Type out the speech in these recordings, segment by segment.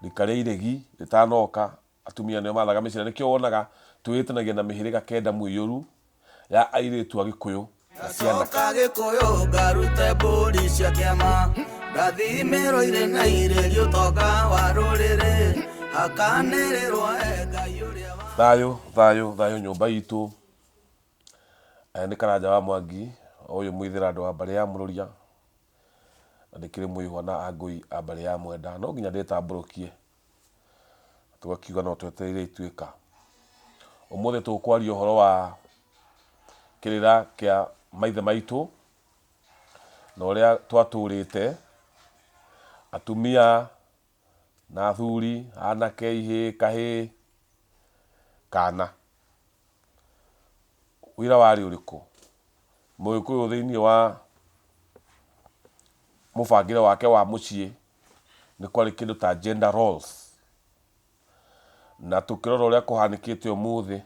Rika rĩa iregi rĩtanoka, atumia nĩo mathaga mĩciĩ na nĩkĩo wonaga twĩĩtanagia na mĩhĩrĩga kenda mũiyũru ya airĩtu a Gĩkũyũ na cianake. Ngacoka Gĩkũyũ ngarute mbũri cia kĩama, ngathimĩrwo irĩ na irĩri ũtonga wa rũrĩrĩ, hakanĩrĩrwo e Ngai ũrĩa wa. Thayũ thayũ thayũ nyũmba itũ. Nĩ Karanja wa Mwangi, ũyũ mũithĩrandũ wa mbarĩ ya Mũrũria. Na ndĩkĩrĩ mũihwa na angũi a mbarĩ ya Mwenda. No nginya ndĩtambũrũkie, tũgakiuga no twetereire ituĩka. Ũmũthĩ tũkwaria ũhoro wa kĩrĩra kĩa maithe maitũ, na ũrĩa twatũrĩte, atumia na athuri, anake, ihĩĩ, kahĩĩ, kana. Wĩra warĩ ũrĩkũ? Mũgĩkũyũ thĩiniĩ wa mũbangĩre wake wa mũciĩ nĩ kwarĩ kĩndũ ta gender roles. Na tũkĩrora ũrĩa kũhanĩkĩte ũmũthĩ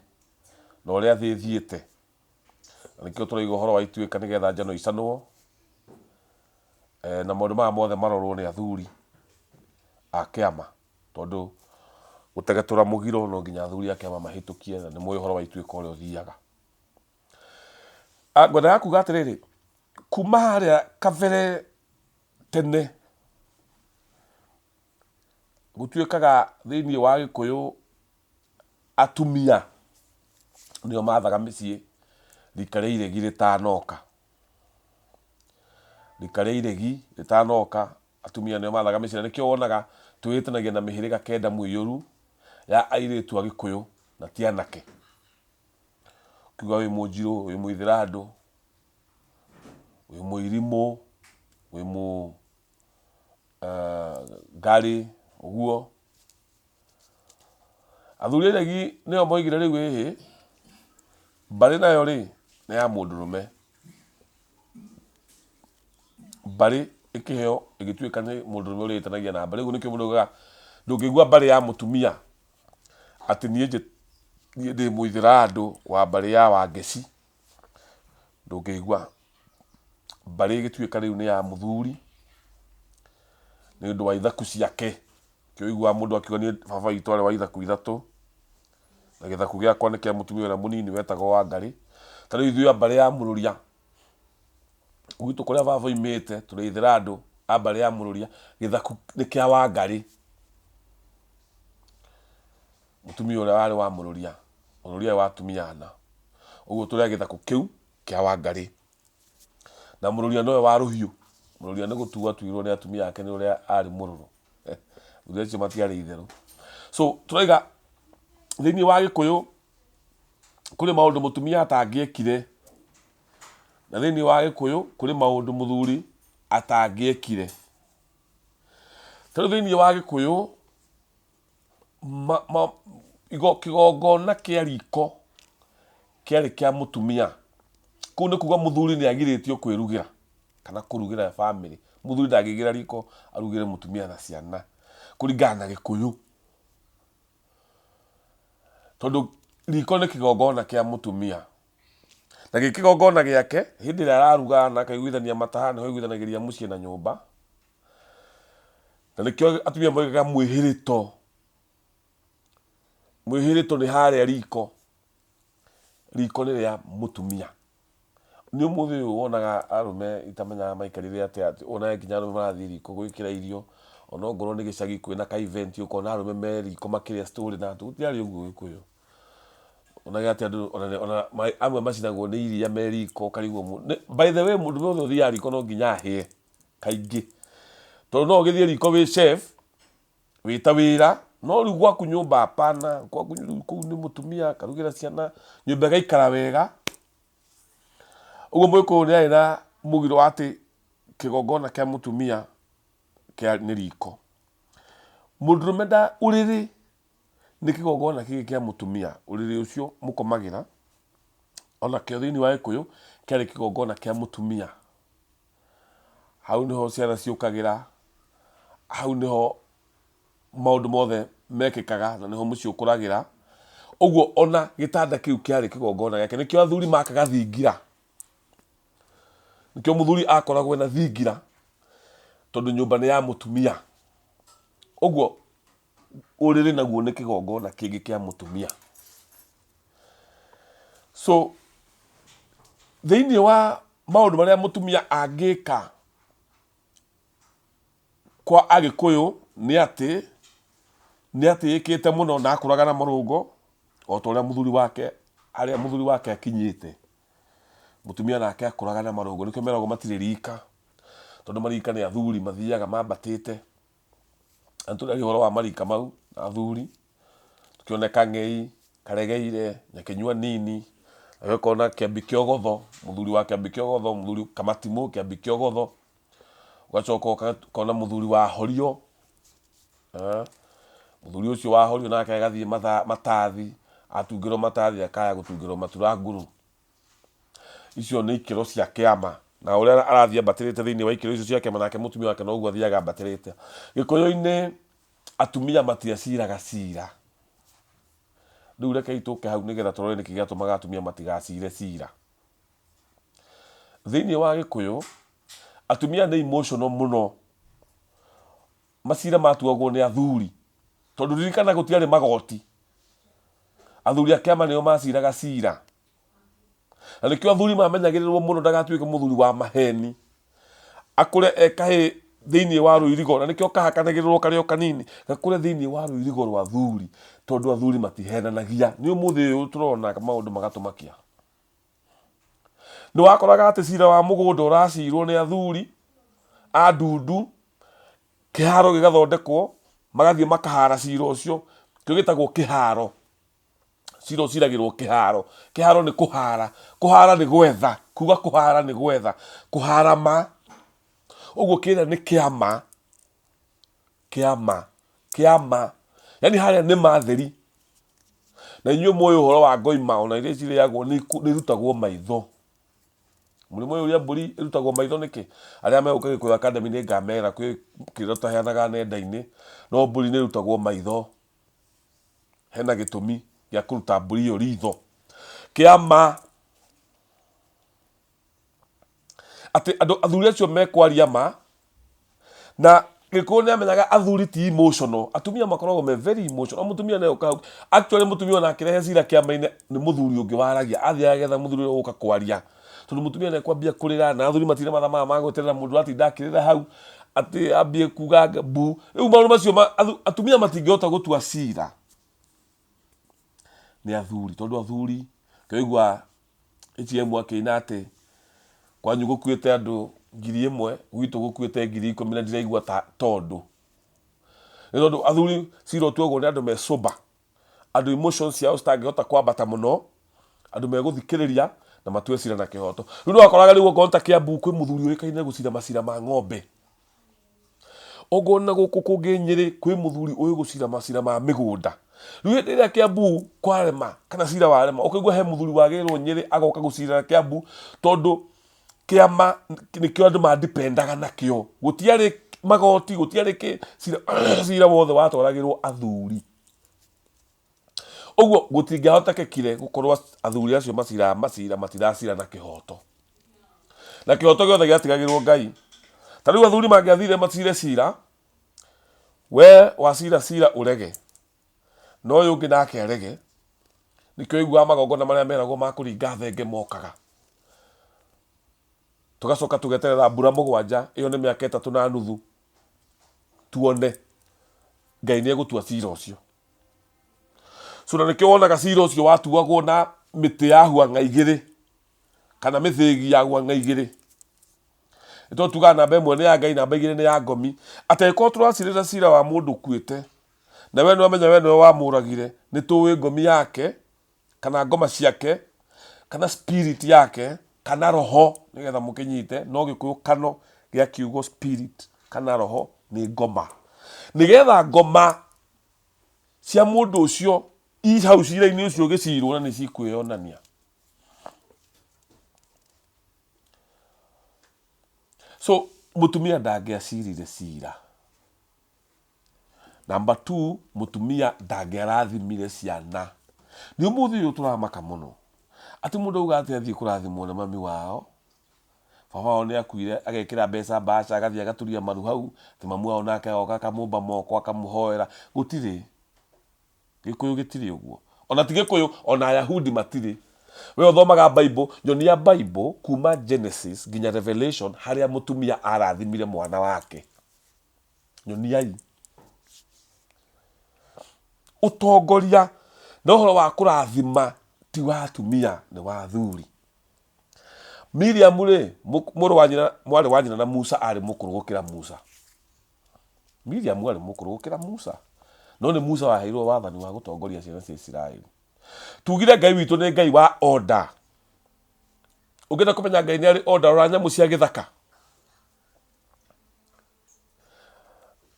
na ũrĩa thĩ ĩthiĩte, na nĩkĩo tũraiga ũhoro wa ituĩka nĩgetha njano icanwo, na maũndũ maya mothe marorwo nĩ athuri a kĩama. Tondũ gũtegetũra mũgiro no nginya athuri a kĩama mahĩtũkie na nĩ moĩ ũhoro wa ituĩka ũrĩa ũthiaga. Ngwendaga kuga atĩrĩrĩ, kuma harĩa kabere tene gũtuĩkaga thĩiniĩ wa Gĩkũyũ atumia nĩo mathaga mĩciĩ rika rĩa iregi rĩtanoka. Rika rĩa iregi rĩtanoka atumia nĩo mathaga mĩciĩ na nĩkĩo wonaga twĩĩtanagia na mĩhĩrĩga kenda mũiyũru ya airĩtu a Gĩkũyũ na ti anake. Ũkiuga wĩ mũnjirũ, wĩ mũithĩrandũ, wĩ mũirimũ, wĩ mũ ngarĩ, ũguo. Athuri a iregi nĩo moigire rĩu ĩhĩ, mbarĩ nayo rĩ, nĩ ya mũndũrũme. Mbarĩ ĩkĩheo ĩgĩtuĩka nĩ mũndũrũme ũrĩĩtanagia na mbarĩ. Ũguo nĩkĩo mũndũ augaga ndũngĩigua mbarĩ ya mũtumia atĩ niĩ niĩ ndĩ mũithĩrandũ wa mbarĩ ya Wangeci, ndũngĩigua. Mbarĩ ĩgĩtuĩka rĩu nĩ ya mũthuri, nĩ ũndũ wa ithaku ciake. Nĩkĩo ũiguaga mũndũ akiuga niĩ baba witũ arĩ wa ithaku ithatũ, na gĩthaku gĩakwa nĩ kĩa mũtumia ũrĩa mũnini wetagwo Wangarĩ. Ta rĩu ithuĩ a mbarĩ ya Mũrũria, gwitũ kũrĩa baba oimĩte tũrĩ Aithĩrandũ a mbarĩ ya Mũrũria, gĩthaku nĩ kĩa Wangarĩ. Mũtumia ũrĩa warĩ wa Mũrũria, Mũrũria arĩ wa atumia ana. Ũguo tũrĩ a gĩthaku kĩu kĩa Wangarĩ. Na Mũrũria nĩwe wa rũhiũ. Mũrũria nĩ gũtuo atuirwo nĩ atumia ake nĩ ũrĩa arĩ mũrũrũ. Athuri acio matiarĩ itherũ. So tũraiga thĩiniĩ wa Gĩkũyũ kũrĩ maũndũ mũtumia atangĩekire, na thĩiniĩ wa Gĩkũyũ kũrĩ maũndũ mũthuri atangĩekire. Ta rĩu thĩiniĩ wa Gĩkũyũ kĩgongona kĩa riko kĩarĩ kĩa mũtumia. Kũu nĩ kuga mũthuri nĩ agirĩtio kwĩrugĩra kana kũrugĩra bamĩrĩ. Mũthuri ndangĩingĩra riko arugĩre mũtumia na ciana kũringana na Gĩkũyũ. Tondũ riko nĩ kĩgongona kĩa mũtumia. Na gĩ kĩgongona gĩake hĩndĩ ĩrĩa araruga na akaiguithania mataha nĩho aiguithanagĩria mũciĩ na nyũmba. Na nĩkĩo atumia moigaga mwĩhĩrĩto. Mwĩhĩrĩto nĩ harĩa riko. Riko nĩ rĩa mũtumia. Nĩ ũmũthĩ ũyũ wonaga arũme itamenyaga maikarire atĩa, wonaga nginya arũme marathiĩ riko gwĩkĩra irio, ona ongorwo nĩ gĩcagi kwĩna ka event ũkona arũme me riko makĩrĩa story na gũtiarĩ ũguo Gĩkũyũ. Wonaga atĩ andũ ona amwe macinagwo nĩ iria me riko ũkarigwo by the way mũndũ wothe ũthiaga riko no nginya ahĩe kaingĩ. Tondũ no ũgĩthiĩ riko wĩ chef, wĩ ta wĩra, no rĩu gwaku nyũmba hapana, gwaku rĩu kũu nĩ mũtumia akarugĩra ciana, nyũmba ĩgaikara wega. Ũguo Mũgĩkũyũ nĩ arĩ na mũgiro wa atĩ kĩgongona kĩa mũtumia kĩa nĩ riko. Mũndũrũme nda ũrĩrĩ nĩ kĩgongona kĩngĩ kĩa mũtumia, ũrĩrĩ ũcio mũkomagĩra, onakĩo thĩinĩ wa Gĩkũyũ kĩarĩ kĩgongona kĩa mũtumia. Hau nĩho ciana ciũkagĩra, hau nĩho maũndũ mothe mekĩkaga na nĩho mũciĩ ũkũragĩra. Ũguo ona gĩtanda kĩu kĩarĩ kĩgongona gĩake. Nĩkĩo athuri makaga thingira. Nĩkĩo mũthuri akoragwo ena thingira tondũ nyũmba nĩ ya mũtumia. Ũguo Ũrĩrĩ naguo nĩ kĩgongona kĩngĩ kĩa mũtumia. So thĩinĩ wa maũndũ marĩa mũtumia angĩka kwa Agĩkũyũ nĩ atĩ nĩ atĩĩkĩte mũno na akũraga na marũngo o ta ũrĩa mũthuri wake harĩa mũthuri wake akinyĩte. Mũtumia nake akũraga na marũngo nĩkĩo meragwo matirĩ rika tondũ marika nĩ athuri mathiaga mambatĩte. Na nĩtũraria ũhoro wa marika mau na athuri, tũkĩone Kang'ei, Karegeire, Nyakĩnyua nini, ũgakona Kĩambi kĩa Ũgotho, mũthuri wa Kĩambi kĩa Ũgotho, mũthuri Kamatimũ Kĩambi kĩa Ũgotho, ũgacoka ũkona mũthuri wa Horio, mũthuri ũcio wa Horio nake agathiĩ matathi, atungĩrwo matathi akaya gũtungĩrwo maturanguru. Icio nĩ ikĩro cia kĩama na ũrĩa arathiĩ ambatĩrĩte thĩinĩ wa ikĩro icio cia kĩama nake mũtumia wake noguo athiaga ambatĩrĩte. Gĩkũyũ-inĩ atumia matiaciraga cira. Rĩu rekei tũke hau nĩgetha tũrore nĩkĩ gĩatũmaga atumia matigacire cira. Thĩinĩ wa Gĩkũyũ atumia nĩ emotional mũno. Macira matuagwo nĩ athuri tondũ ririkana gũtiarĩ magoti. Athuri a kĩama nĩo maciraga cira. Na nĩkĩo athuri mamenyagĩrĩrwo mũno ndagatuĩke mũthuri wa maheni. Akũre e kahĩĩ thĩinĩ wa rũirigo, na nĩkĩo kahakanagĩrĩrwo karĩ o kanini, gakũre thĩinĩ wa rũirigo rwa athuri, tondũ athuri matihenanagia. Nĩ ũmũthĩ ũyũ tũrona maũndũ magatũmakia. Nĩ wakoraga atĩ cira wa mũgũnda ũracirwo nĩ athuri a ndundu, kĩharo gĩgathondekwo, magathiĩ makahara cira ũcio, kĩo gĩtagwo kĩharo. Cira ũciragĩrwo kĩharo. Kĩharo nĩ kũhara. Kũhara nĩ gwetha. Kuga kũhara nĩ gwetha. Kũhara ma. Ũguo kĩrĩa nĩ kĩa ma. Kĩa ma. Kĩa ma. Yaani harĩa nĩ ma theri. Na inyuĩ mũĩ ũhoro wa ngoima ona iria cirĩagwo nĩ irutagwo maitho. Mũrimũ ũyũ ũrĩa mbũri ĩrutagwo maitho nĩkĩ? Arĩa megũka Gĩkũyũ Academy nĩ ngamera kwĩ kĩrĩa tũtaheanaga nenda-inĩ, no mbũri nĩ ĩrutagwo maitho. Hena gĩtũmi gĩa kũruta mbũri ĩyo ritho. Kĩa ma atĩ andũ athuri acio mekwaria ma na Gĩkũyũ nĩ amenyaga athuri ti emotional, atumia makoragwo me very emotional. Mũtumia nĩ oka hau, actually mũtumia ona akĩrehe cira kĩama-inĩ nĩ mũthuri ũngĩ waragia, athiaga agetha mũthuri ũrĩa ũgũka kwaria, tondũ mũtumia nĩ ekwambia kũrĩra na athuri matirĩ mathaa maya ma gweterera mũndũ ũratinda akĩrĩra hau atĩ ambie kuga mbu. Rĩu maũndũ macio atumia matingĩhota gũtua cira nĩ athuri, tondũ athuri kĩoigua HM akĩina atĩ kwanyu gũkuĩte andũ 1,000 gwitũ gũkuĩte 10,000 na ndiraigua ta tondũ. Nĩ tondũ athuri cira ũtuagwo nĩ andũ me sober, andũ emotions ciao citangĩhota kwambata mũno, andũ megũthikĩrĩria na matue cira na kĩhoto. Rĩu nĩ wakoraga rĩu okorwo nĩ ta Kiambu kwĩ mũthuri ũĩkaine gũcira macira ma ng'ombe. Okorwo na gũkũ kũngĩ Nyĩrĩ kwĩ mũthuri ũĩ gũcira macira ma mĩgũnda. Rĩu hĩndĩ ĩrĩa Kiambu kwarema kana cira warema, ũkaigua he mũthuri wagĩrwo Nyĩrĩ agoka gũcirĩra Kiambu tondũ kĩama nĩkĩo andũ mandipendaga nakĩo. Gũtiarĩ magoti, gũtiarĩ kĩ, cira, cira wothe watwaragĩrwo athuri. Ũguo gũtingĩahotekekire gũkorwo athuri acio maciraga macira matiracira na kĩhoto. Na kĩhoto gĩothe gĩatigagĩrwo Ngai. Ta rĩu athuri mangĩathire macire cira, we wacira cira ũrege, na ũyũ ũngĩ nake arege, nĩkĩo ũiguaga magongona marĩa meragwo ma kũringa thenge mokaga. Tũgacoka tũgeterera mbura mũgwanja, ĩyo nĩ mĩaka ĩtatũ na nuthu, tuone Ngai nĩ egũtua cira ũcio. So na nĩkĩo wonaga cira ũcio watuagwo na mĩtĩ ya huang'a igĩrĩ kana mĩthĩgi ya huang'a igĩrĩ. Nĩ tondũ tugaga namba ĩmwe nĩ ya Ngai, namba igĩrĩ nĩ ya ngomi. Atĩ angĩkorwo tũracirĩra cira wa mũndũ ũkuĩte, na we nĩwamenya we nĩwe wamũragire, nĩ tũĩ ngomi yake kana ngoma ciake kana spirit yake kana roho nĩgetha mũkĩnyite no gĩkũyũ kano gĩa kiugo spirit kana roho nĩ ngoma nĩgetha ngoma cia mũndũ ũcio i hau cira-inĩ ũcio ũgĩcirwo na nĩ cikwĩyonania so mũtumia ndangĩacirire cira. Number two, mũtumia ndangĩarathimire ciana. Nĩ ũmũthĩ ũyũ tũramaka mũno. Atĩ mũndũ auga atĩ athiĩ kũrathimwo nĩ mami wao, Baba wao nĩ akuire, agekĩra mbeca mbaca, agathiĩ agaturia maru hau, atĩ mamu wao nake agoka akamũmba moko akamũhoera. Gũtirĩ. Gĩkũyũ gĩtirĩ ũguo. Ona ti Gĩkũyũ, ona Ayahudi matirĩ. We ũthomaga Bible, nyonia Bible kuma Genesis nginya Revelation harĩa mũtumia arathimire mwana wake. Nyoniai. Ũtongoria na ũhoro wa kũrathima ti wa atumia, nĩ wa athuri. Miriam rĩ, mũrũ wa nyina, mwarĩ wa nyina na Musa arĩ mũkũrũ gũkĩra Musa. Miriam arĩ mũkũrũ gũkĩra Musa. No nĩ Musa waheirwo wathani wa gũtongoria ciana cia Isiraeli. Tugire Ngai witũ nĩ Ngai wa order. Ũngĩenda kũmenya Ngai nĩ arĩ order, rora nyamũ cia gĩthaka.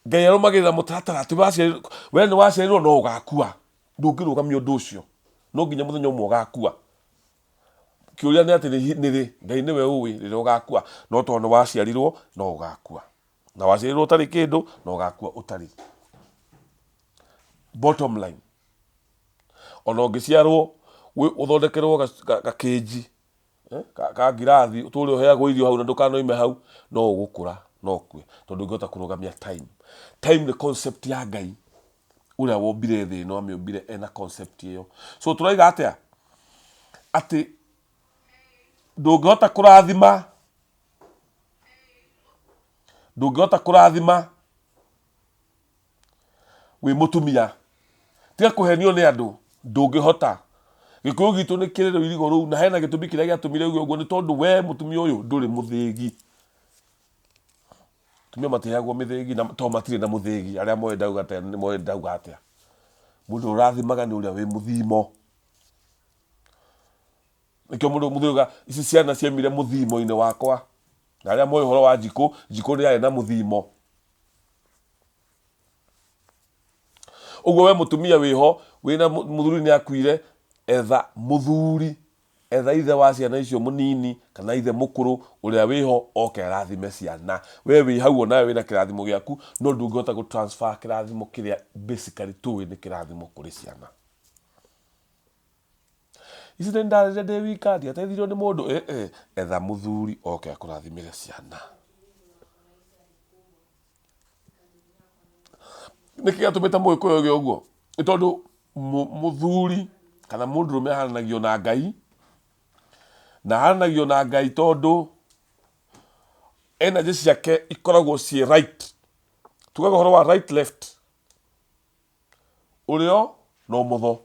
Ngai arũmagĩrĩra mũtaratara atĩ we nĩ waciarirwo no ũgakua. Ndũngĩrũgamia ũndũ ũcio. No nginya mũthenya ũmwe ũgakua. Kĩũria nĩ atĩ nĩ rĩ, Ngai nĩwe ũĩ rĩrĩa ũgakua. No tondũ nĩ waciarirwo no ũgakua. Na waciarirwo ũtarĩ kĩndũ na ũgakua ũtarĩ. Bottom line, ona ũngĩciarwo ũthondekerwo gakĩnji ka ngirathi ũtũre ũheagwo irio hau na ndũkanoime hau, no ũgũkũra no ũkue tondũ ndũngĩhota kũrũgamia time. Time nĩ concept ya Ngai ũrĩa wombire thĩ ĩno amĩũmbire ena concept ĩyo. So tũraiga atĩa? Atĩ ndũngĩhota kũrathima ndũngĩhota kũrathima wĩ mũtumia tiga kũhenio nĩ andũ ndũngĩhota gĩkũyũ gitũ nĩ kĩrĩ rũirigo rũu na hena gĩtũmi kĩrĩa gĩatũmire uge ũguo nĩ tondũ we mũtumia ũyũ ndũrĩ mũthĩgi atumia matiheagwo mĩthĩgi na to matirĩ na mũthĩgi arĩa moĩ ndauga atĩa nĩ moĩ ndauga atĩa mũndũ ũrathimaga nĩ ũrĩa wĩ mũthimo Nĩkĩo mũndũ mũthuri auga ici ciana ciaumire mũthimo-inĩ wakwa. Na arĩa moĩ ũhoro wa njikũ, njikũ nĩ yarĩ na mũthimo. Ũguo we mũtumia wĩho, wĩna mũthuri nĩ akuire, etha mũthuri, etha ithe wa ciana icio mũnini kana ithe mũkũrũ ũrĩa wĩho oke arathime ciana. We wĩ hau onawe wĩna kĩrathimo gĩaku no ndũngĩhota gũ transfer kĩrathimo kĩrĩa basically tũĩ nĩ kĩrathimo kũrĩ ciana. Ici nĩ ndarĩrire ndĩ wika ndiateithirio nĩ mũndũ ĩ ĩ etha mũthuri oke akũrathimĩre ciana. Nĩkĩ gĩatũmĩte mũgĩkũyũ oige ũguo? Nĩ tondũ mũthuri kana mũndũrũme ahananagio na Ngai, na ahananagio na Ngai tondũ energy ciake ikoragwo ciĩ right. Tugaga ũhoro wa right left. Ũrĩo na ũmotho.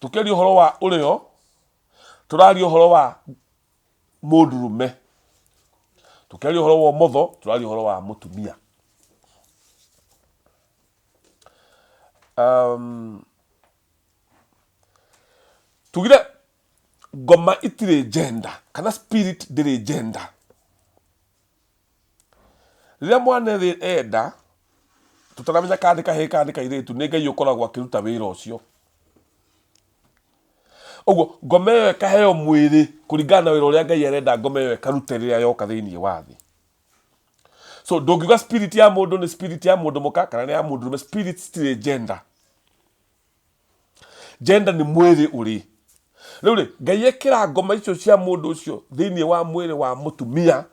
Tũkĩaria ũhoro wa ũrĩo, tũraria ũhoro wa mũndũrũme. Tũkĩaria ũhoro wa ũmotho, tũraria ũhoro wa mũtumia. Tugire ngoma itirĩ gender kana spirit ndĩrĩ gender. Rĩrĩa mwana enda, tũtaramenya kana nĩ kahĩĩ kana nĩ kairĩtu, nĩ Ngai ũkoragwo akĩruta wĩra ũcio. Ũguo ngoma ĩyo ĩkaheo mwĩrĩ kũringana na wĩra ũrĩa Ngai arenda ngoma ĩyo ĩkarute rĩrĩa yoka thĩinĩ wa thĩ. So ndũngiuga spirit ya mũndũ nĩ spirit ya mũndũ mũka kana nĩ ya mũndũrũme, spirit citirĩ gender. Gender nĩ mwĩrĩ ũrĩ. Rĩu rĩ, Ngai ekĩra ngoma icio cia mũndũ ũcio thĩinĩ wa mwĩrĩ wa mũtumia,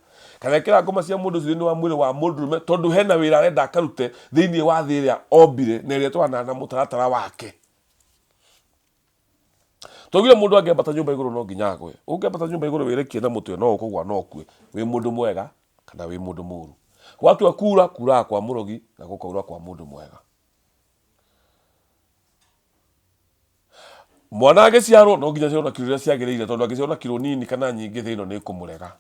kana ekĩra ngoma cia mũndũ ũcio thĩinĩ wa mwĩrĩ wa mũndũrũme, tondũ hena wĩra arenda akarute thĩinĩ wa thĩ ĩrĩa ombire na ĩrĩa ĩtwaranaga na mũtaratara wake. Twaugire mũndũ angĩambata nyũmba igũrũ no nginya agwe. Ũngĩambata nyũmba igũrũ wĩrekie na mũtwe no ũkũgwa no ũkue. Wĩ mũndũ mwega kana wĩ mũndũ mũru. Gwatua kura, kuraga kwa mũrogi na gũkaura kwa mũndũ mwega. Mwana angĩciarwo no nginya aciarwo na kiro iria ciagĩrĩire tondũ angĩciarwo na kiro nini kana nyingĩ thĩ ĩno nĩ ĩkũmũrega.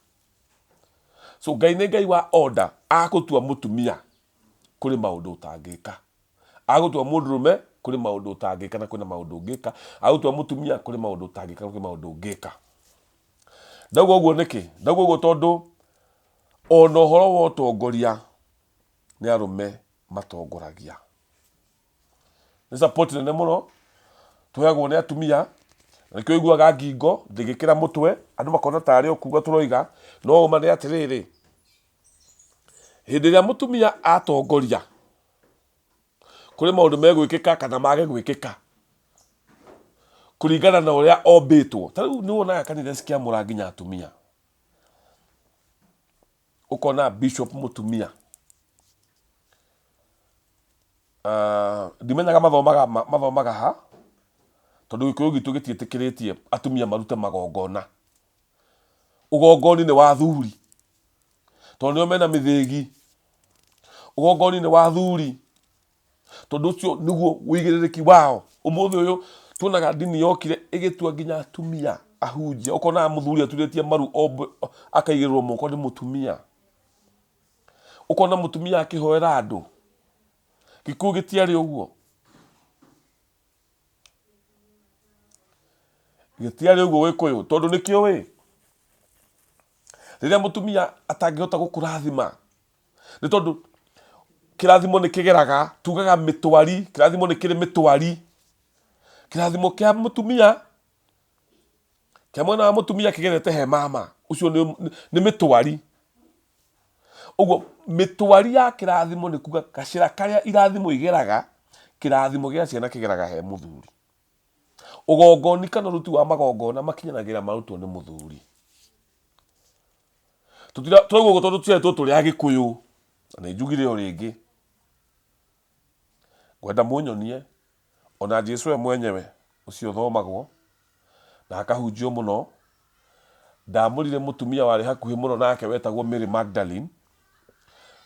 So Ngai nĩ Ngai wa order, agũtua mũtumia kũrĩ maũndũ ũtangĩka. Agũtua mũndũrũme kũrĩ maũndũ ũtangĩka na kwĩna maũndũ ũngĩka. Agũtua mũtumia kũrĩ maũndũ ũtangĩka na kwĩ maũndũ ũngĩka. Ndauga ũguo nĩkĩ? Ndauga ũguo tondũ ona ũhoro wa ũtongoria nĩ arũme matongoragia. Nĩ support nene mũno tũheagwo nĩ atumia, na nĩkĩo ũiguaga ngingo ndĩngĩkĩra mũtwe, andũ makona tarĩ o kuga tũroiga, no ũma nĩ atĩrĩrĩ, hĩndĩ ĩrĩa mũtumia atongoria, kũrĩ maũndũ megwĩkĩka kana mage gwĩkĩka, kũringana na ũrĩa ombĩtwo. Ta rĩu nĩ wonaga kanitha cikĩamũra nginya atumia. Ũkona bishop mũtumia. Ndimenyaga mathomaga mathomaga ha, tondũ Gĩkũyũ gitũ gĩtiĩtĩkĩrĩtie atumia marute magongona. Ũgongoni nĩ wa athuri, tondũ nĩo mena mĩthĩgi. Ũgongoni nĩ wa athuri, tondũ ũcio nĩguo ũigĩrĩrĩki wao. Ũmũthĩ ũyũ tuonaga ndini yokire ĩgĩtua nginya atumia ahunjia. Ũkonaga mũthuri aturĩtie maru akaigĩrĩrwo moko nĩ mũtumia. Ũkona mũtumia akĩhoera andũ. Gĩkũyũ gĩtiarĩ ũguo. Gĩtiarĩ ũguo Gĩkũyũ, tondũ nĩkĩo ĩ, rĩrĩa mũtumia atangĩhota gũkũrathima, nĩ tondũ kĩrathimo nĩ kĩgeraga, tugaga mĩtwari, kĩrathimo nĩ kĩrĩ mĩtwari. Kĩrathimo kĩa mũtumia, kĩa mwena wa mũtumia kĩgerete he mama, ũcio nĩ mĩtwari. Ũguo mĩtwari ya kĩrathimo nĩ kuga gacĩra karĩa irathimo igeraga, kĩrathimo gĩa ciana kĩgeraga he mũthuri. Ũgongoni kana ũruti wa magongona makinyanagĩra marutwo nĩ mũthuri. Tũtira tũrauga ũguo tondũ tũciarĩtwo tũrĩ Agĩkũyũ, na nĩ njugire o rĩngĩ, ngwenda mũnyonie ona Jesu we mwenyewe ũcio ũthomagwo na akahunjio mũno, ndamũrire mũtumia warĩ hakuhĩ mũno nake wetagwo Mary Magdalene,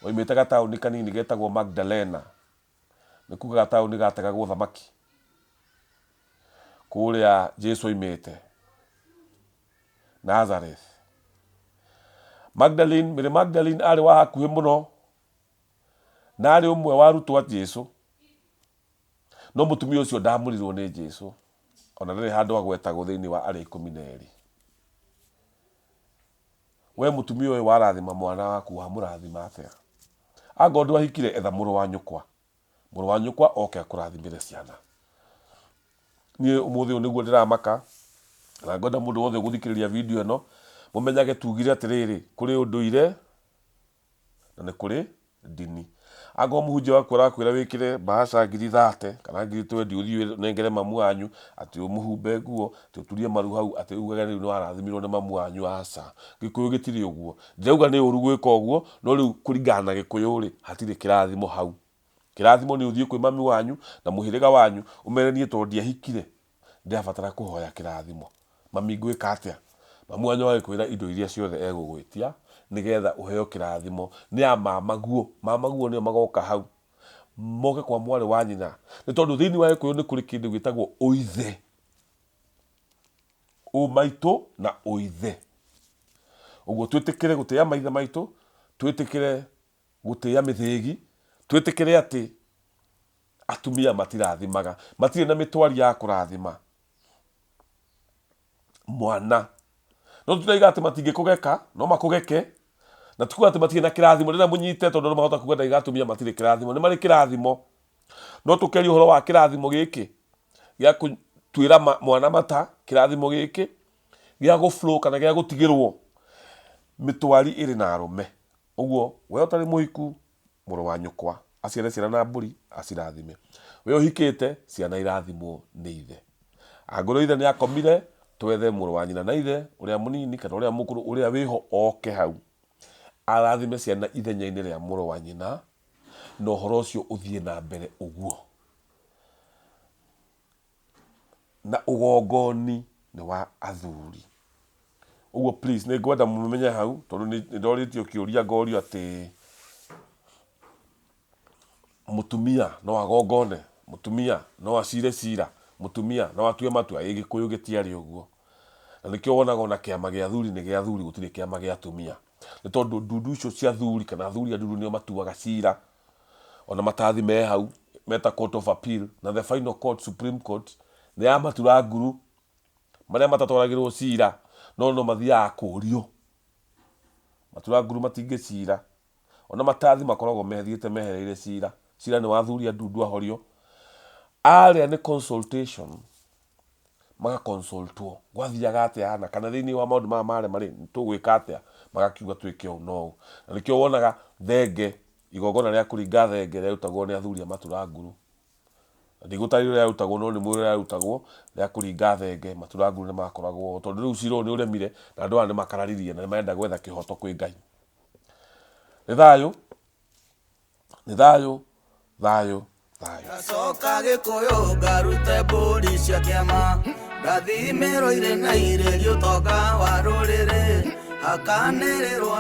waumĩte gataũni kanini getagwo Magdalena, nĩ kuga gataũni gategagwo thamaki, kũrĩa Jesu oimĩte Nazareth. Magdalene, Mary Magdalene arĩ wa hakuhĩ mũno na arĩ ũmwe wa arutwo a Jesu. No mũtumia ũcio ndamũrirwo nĩ Jesu, ona ndarĩ handũ agwetagwo thĩinĩ wa arĩa 12. We mũtumia ũyũ warathima mwana waku wamũrathima atĩa? Angorwo ndwahikire etha mũrũ wa nyũkwa, mũrũ wa nyũkwa oke akũrathimĩre ciana. Niĩ ũmũthĩ ũyũ nĩguo ndĩramaka, na ngwenda mũndũ wothe ũgũthikĩrĩria video ĩno, mũmenyage tugire atĩrĩrĩ, kũrĩ ũndũire na nĩ kũrĩ ndini. Angorwo mũhunjia waku arakwĩra wĩkĩre mbahaca ngiri thate kana ngiri twendi ũthiĩ ũnengere mamu wanyu atĩ ũmũhumbe nguo, atĩ ũturie maru hau, atĩ ugage rĩu nĩ warathimirwo nĩ mamu wanyu, aca. Gĩkũyũ gĩtirĩ ũguo. Ndirauga nĩ ũru gwĩka ũguo, no rĩu kũringana na gĩkũyũ rĩ, hatirĩ kĩrathimo hau. Kĩrathimo nĩ ũthiĩ kwĩ mami wanyu na mũhĩrĩga wanyu ũmere niĩ tondũ ndiahikire, ndĩrabatara kũhoya kĩrathimo. Mami ngwĩka atĩa? Mamu wanyu agagĩkwĩra indo iria ciothe egũgwĩtia nĩgetha ũheo kĩrathimo nĩ a mamaguo. Mamaguo nĩo magoka hau moke kwa mwarĩ wa nyina. Nĩ tondũ thĩinĩ wa Gĩkũyũ nĩ kũrĩ kĩndũ gĩtagwo ũithe. Ũmaitũ na ũithe. Ũguo twĩtĩkĩre gũtĩa maithe maitũ, twĩtĩkĩre gũtĩa mĩthĩgi, twĩtĩkĩre atĩ atumia matirathimaga, matirĩ na mĩtwari ya kũrathima mwana. No tũtirauga atĩ matingĩkũgeka, no makũgeke, na ti kuga atĩ matirĩ na kĩrathimo. Ndĩrenda mũnyite tondũ andũ mahota kuga ndaiga atumia matirĩ kĩrathimo. Nĩ marĩ kĩrathimo, no tũkĩaria ũhoro wa kĩrathimo gĩkĩ gĩa gũtuĩra mwana mata, kĩrathimo gĩkĩ gĩa gũ flow kana gĩa gũtigĩrwo mĩtwari ĩrĩ na arũme. Ũguo we ũtarĩ mũhiku, mũrũ wa nyũkwa aciare ciana na mbũri acirathime. We ũhikĩte, ciana irathimwo nĩ ithe. Angĩkorwo ithe nĩ akomire, twethe mũrũ wa nyina na ithe ũrĩa mũnini kana ũrĩa mũkũrũ ũrĩa wĩho oke hau arathime ciana ithenya-inĩ rĩa mũrũ wa nyina na ũhoro ũcio ũthiĩ na mbere ũguo. Na ũgongoni nĩ wa athuri. Ũguo please nĩ ngwenda mũmenye hau tondũ nĩ ndorĩtio kĩũria ngorio atĩ mũtumia no agongone, mũtumia no acire cira, mũtumia no atue matua. Ĩ Gĩkũyũ gĩtiarĩ ũguo. Na nĩkĩo wonaga ona kĩama gĩa athuri nĩ gĩa athuri gũtirĩ kĩama gĩa atumia. Nĩ tondũ ndundu icio cia athuri kana athuri a ndundu nĩo matuaga cira. Ona matathi me hau meta court of appeal na the final court supreme court nĩ ya matura nguru marĩa matatwaragĩrwo cira no no mathiaga kũrio. Matura nguru matingĩcira. Ona matathi makoragwo methiĩte mehereire cira. Cira nĩ wa athuri a ndundu ahorio. Arĩa nĩ consultation maga consultwo gwathiaga atĩa hana kana thĩinĩ wa maũndũ maya marema rĩ tũgwĩka atĩa magakiuga twĩke ũũ na ũũ. Na nĩkĩo wonaga thenge igongona rĩa kũringa thenge rĩarutagwo nĩ athuri a matura nguru. Na ndigũtarĩria ũrĩa rĩarutagwo no nĩ mũĩ ũrĩa rĩarutagwo rĩa kũringa thenge matura nguru nĩ makoragwo ho tondũ rĩu cira ũyũ nĩ ũremire na andũ aya nĩ makararirie na nĩ marenda gwetha kĩhoto kwĩ Ngai. Nĩ thayũ, nĩ thayũ, thayũ, thayũ. Ngacoka Gĩkũyũ ngarute mbũri cia kĩama, ngathimĩrwo irĩ na irĩri ũtonga wa rũrĩrĩ, hakanĩrĩrwo.